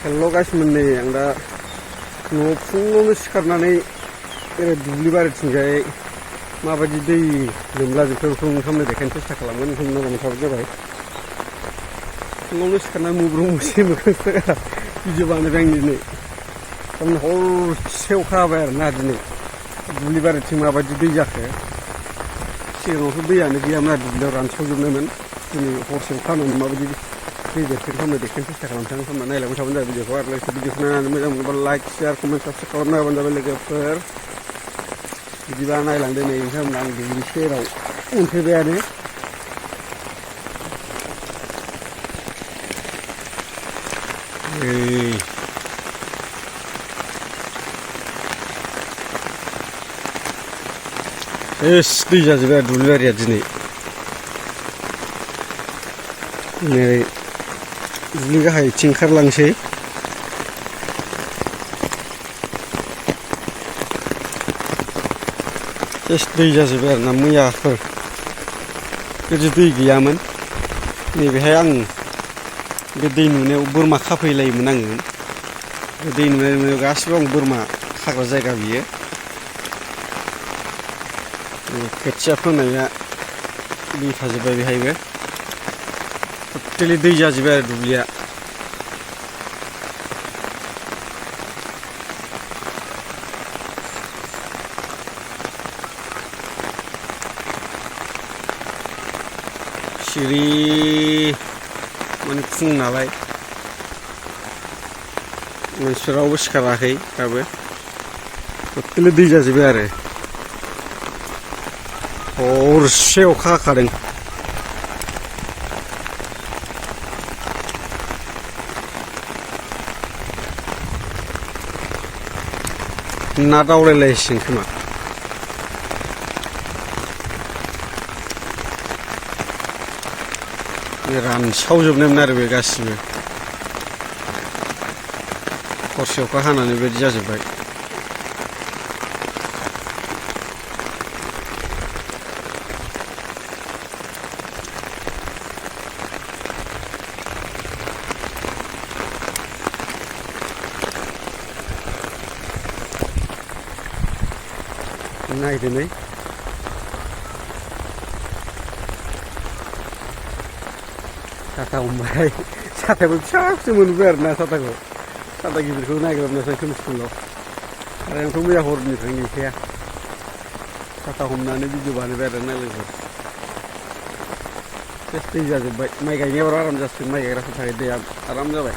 हेल' गाइसमोन नै आं दा न'आव फुङावनो सिखारनानै ओरै दुब्लि बारिथिंजाय माबायदि दै लोमलाजोबखो बेखौ नोंथांमोननो देखायनो सेस्था खालामगोन। नोंथांमोना नायबानो थाबानो जाबाय। फुङावनो सिखारनानै मुब्रुम मुसे मोखां भिडिअ बानायबाय आं दिनै। थारमाने हरसे अखा हाबाय आरोना दिनै दुब्लि बारिथिं माबायदि दै जाखो। सिगाङावथ' दैयानो गैयामोन आरो दुब्लियाव रानस्रावजोबनायमोन। दिनै हरसे अखा हानानै माबायदि दै देरखो नोंथांमोननो देखायनो सेस्था खालामसै। नोंथांमोना नायलांबाय थाबानो जाबाय भिडिअखौ। आरो लोगोसे भिडिअखौ नायनानै मोजां मोनोबा लाइक शेयार कमेन्ट साबस्क्राइब खालामना होबानो जाबाय लोगोफोर। बिदिबा नायलांदो नै नोंथांमोना आं दुब्लि सेराव मोनफैबायानो। एस दै जाजोब्बाय आरो दुब्लि बारिया दिनै। नै दुब्लि गाहायथिं ओंखारलांसै। एस दै जाजोब्बाय आरोना मैयाफोर बिदि दै गैयामोन। नैबेहाय आं बे दै नुनायाव बोरमा खाफैलायोमोन आङो। बे दै नुनायाव गासिबो आं बोरमा खाग्रा जायगा बियो। खोथिया फोनाया दै थाजोब्बाय बेहायबो। टटेलि दै जाजोब्बाय आरो दुब्लिया। सिरि माने फुं नालाय मानसिफोरा रावबो सिखाराखै दाबो। टटेलि दै जाजोब्बाय आरो हरसे अखा हाखादों। ना दावलायलायसिगोन खोमा। रानसावजोबनायमोन आरो बे गासिबो। हरसे अखा हानानै बेबायदि जाजोब्बाय। नायदो नै साथा हमबाय। साथायाबो फिसा फिसा मोनबाय आरो ना साथाखौ। साथा गिदिरखौ नागिरनासै खोमसिखौल'। आरो आंथ' मैया हरनिफ्रायनो गैखाया। साथा हमनानै भिडिअ बानायबाय आरो ना लोगोफोर। सेस दै जाजोब्बाय। माइ गायनायाव आराम जासिगोन। माइ गायग्राफोरनि थाखाय दैया आराम जाबाय।